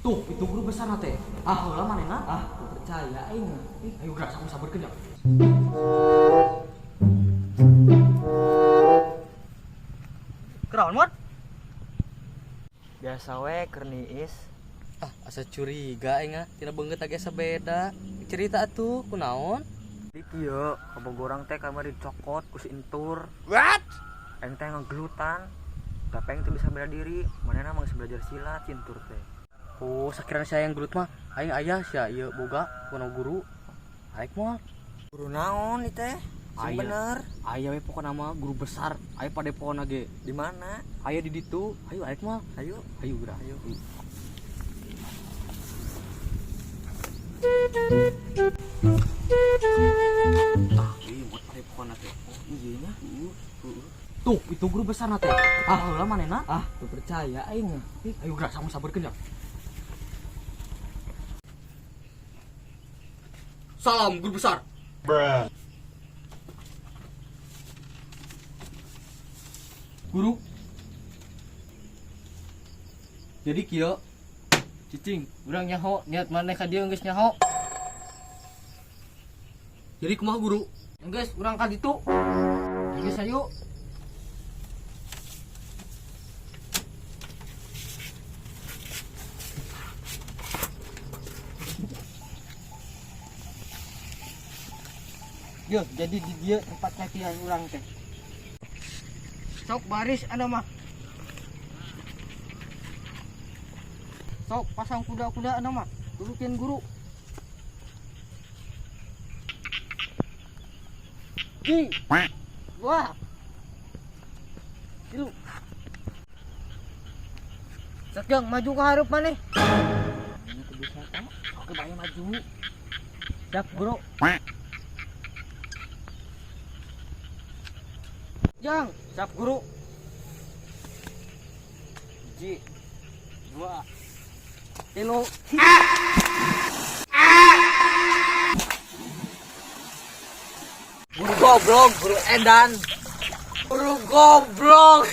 Tuh, itu guru besar teh. Ah, heula manehna. Ah, teu percaya aing. Ih, ayo gerak sama sabarkeun ya. Kerawan, Mon? Biasa we keur niis. Ah, asa curiga aing ah, tina beungeut age asa beda. Cerita atuh, kunaon? Di kieu kabogorang teh kamari dicokot ku si Entur. What? Aing teh ngegelutan. Tapi aing teu bisa bela diri. Manehna mah geus belajar silat si Entur teh. Oh, sakirana saya yang gelut mah, aing aya sia ieu boga kono guru. Arek moal. Guru naon ieu teh? Sing Aya. bener. Aya we pokona mah guru besar, aya padepona ge. Di mana? Aya di ditu, ayo arek moal. Ayo. Ayo geura. Ayo. Tah, ieu buat padepona teh. Oh, iya nya. Tuh, itu guru besar teh. Ah, heula manehna. Ah, teu percaya aing. Ih, ayo gerak sama sabarkeun ya. Salam guru besar. Bruh. Guru. Jadi kieu Cicing, urang nyaho niat maneh ka dieu geus nyaho. Jadi kumaha guru? Geus urang ka ditu. Geus ayo. Yo, jadi di dieu tempat latihan urang teh. Sok baris anda mah. Sok pasang kuda-kuda anda mah. Turutin guru. Ji. Wah. Tilu. Sajang maju ke hareup maneh. Ini teu bisa tah. Oke, bae maju. Siap, guru. Jang, siap guru. Ji. Dua. Tilu. Guru goblok, guru edan. Guru goblok.